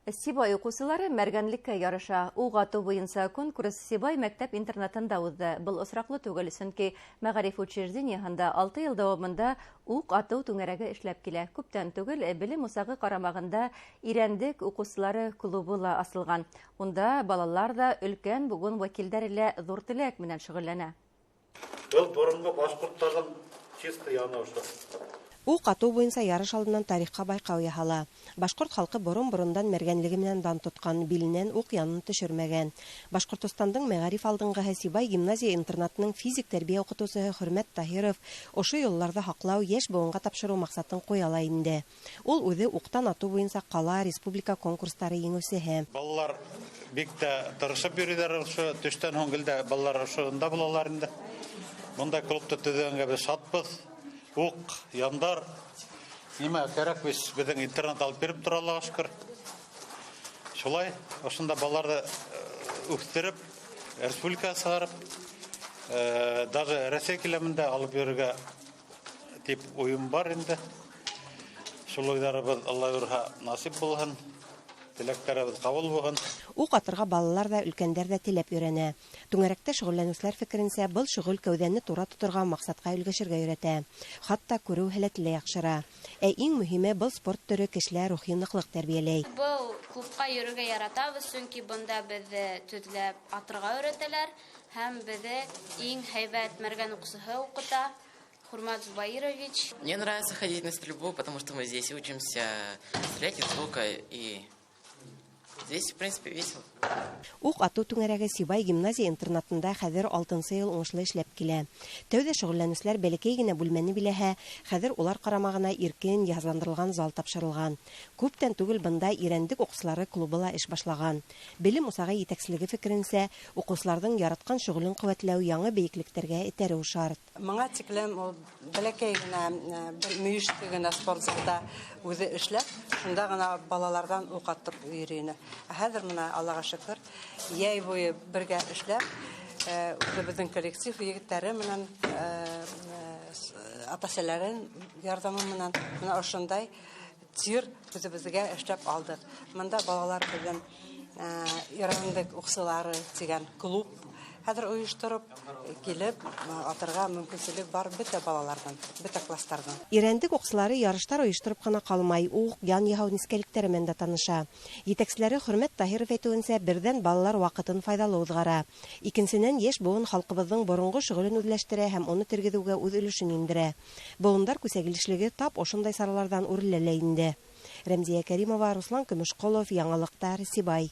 Сибай уҡыусылары мәргәнлеккә ярыша. Уҡ атыу буйынса конкурс Сибай мәктәп-интернатында уҙҙы. Был осраҡлы түгел, сөнки мәғариф учреждениеһында 6 йыл дауамында уҡ атыу түңәрәге эшләп килә. Күптән түгел белем усағы ҡарамағында Ирәндек уҡыусылары клубы ла асылған. Унда балалар ҙа, өлкән быуын вәкилдәре лә ҙур теләк менән шөғөлләнә. Был боронғо башҡорттарҙың чисто яны ошо. Уҡ атыу буйынса ярыш алдынан тарихҡа байҡау яһала. Башҡорт халҡы борон-борондан мәргәнлеге менән дан тотҡан, биленән уҡ янын төшөрмәгән. Башҡортостандың мәғариф алдынғыһы Сибай гимназия-интернатының физик тәрбиә уҡытыусыһы Хөрмәт Таһиров ошо юлларҙы һаҡлау, йәш быуынға тапшырыу маҡсатын ҡуя ла инде. Ул үҙе уҡтан атыу буйынса ҡала, республика конкурстары еңеүсеһе. Балалар бик тә тырышып йөрөйҙәр, ошо төштән һуң гел дә балалар ошонда булалар инде. Бындай клубты төҙөгәнгә беҙ шатбыҙ. Уҡ, яндар, нимә кәрәк, беҙҙең интернат алып биреп тора, Аллаға шөкөр. Шулай, ошонда балаларҙы үҫтереп, республикаға сығарып, даже Рәсәй күләмендә алып йөрөргә тип уйым бар инде. Шул уйҙарыбыҙ, Алла бирһә, насип булһын, теләктәребеҙ ҡабул булһын. Уҡ атырға балалар ҙа, өлкәндәр ҙә теләп өйрәнә. Түңәрәктә шөғөлләнеүселәр фекеренсә, был шөғөл кәүҙәне тура тоторға, маҡсатҡа өлгәшергә өйрәтә. Хатта күреү һәләте лә яҡшыра. Ә иң мөһиме, был спорт төрө кешелә рухи ныҡлыҡ тәрбиәләй. Был клубҡа йөрөргә яратабыҙ, сөнки бында беҙҙе төҙләп атырға өйрәтәләр һәм беҙҙе иң һәйбәт мәргән уҡсыһы уҡыта. Хурмат Зубаирович. Мне нравится ходить на стрельбу, потому что мы здесь учимся стрелять из лука и здесь, в принципе, весело. Уҡ атыу түңәрәге Сибай гимназия-интернатында хәҙер 6-нсы йыл уңышлы эшләп килә. Тәүҙә шөғөлләнеүселәр бәләкәй генә бүлмәне биләһә, хәҙер улар ҡарамағына иркен йыһазландырылған зал тапшырылған. Күптән түгел бында Ирәндек уҡыусылары клубы ла эш башлаған. Белем усағы етәкселеге фекеренсә, уҡыусыларҙың яратҡан шөғөлөн ҡеүәтләү яңы бейеклектәргә этәреү шарт. Миңа тиклем ул бәләкәй генә, бер мөйөштө генә спортзалда үҙе эшләп, шунда ғына балаларҙан уҡ аттырып йөрөй ине. Ә хәҙер мына Аллаға шөкөр, йәй буйы бергә эшләп, үҙебеҙҙең коллектив егеттәре менән, ата-әсәләрен ярҙамы менән мына ошондай тир үҙебеҙгә эшләп алдыҡ. Мында балалар беҙҙең, Ирәндек уҡсылары тигән клуб хәҙер ойоштороп килеп атырға мөмкинселек бар бөтә балаларҙан, бөтә класстарҙан. Ирәндек уҡсылары ярыштар ойоштороп ҡына ҡалмай, уҡ ян яһау нескәлектәре менән дә таныша. Етәкселәре Хөрмәт Таһиров әйтеүенсә, берҙән балалар ваҡытын файҙалы уҙғара. Икенсенән, йәш быуын халҡыбыҙҙың боронғо шөғөлөн үҙләштерә һәм уны тергеҙеүгә үҙ өлөшөн индерә. Быуындар күсәгилешлеге тап ошондай сараларҙан үрелә лә инде. Рәмзиә Кәримова, Руслан Көмөшҡолов, Яңылыҡтар, Сибай.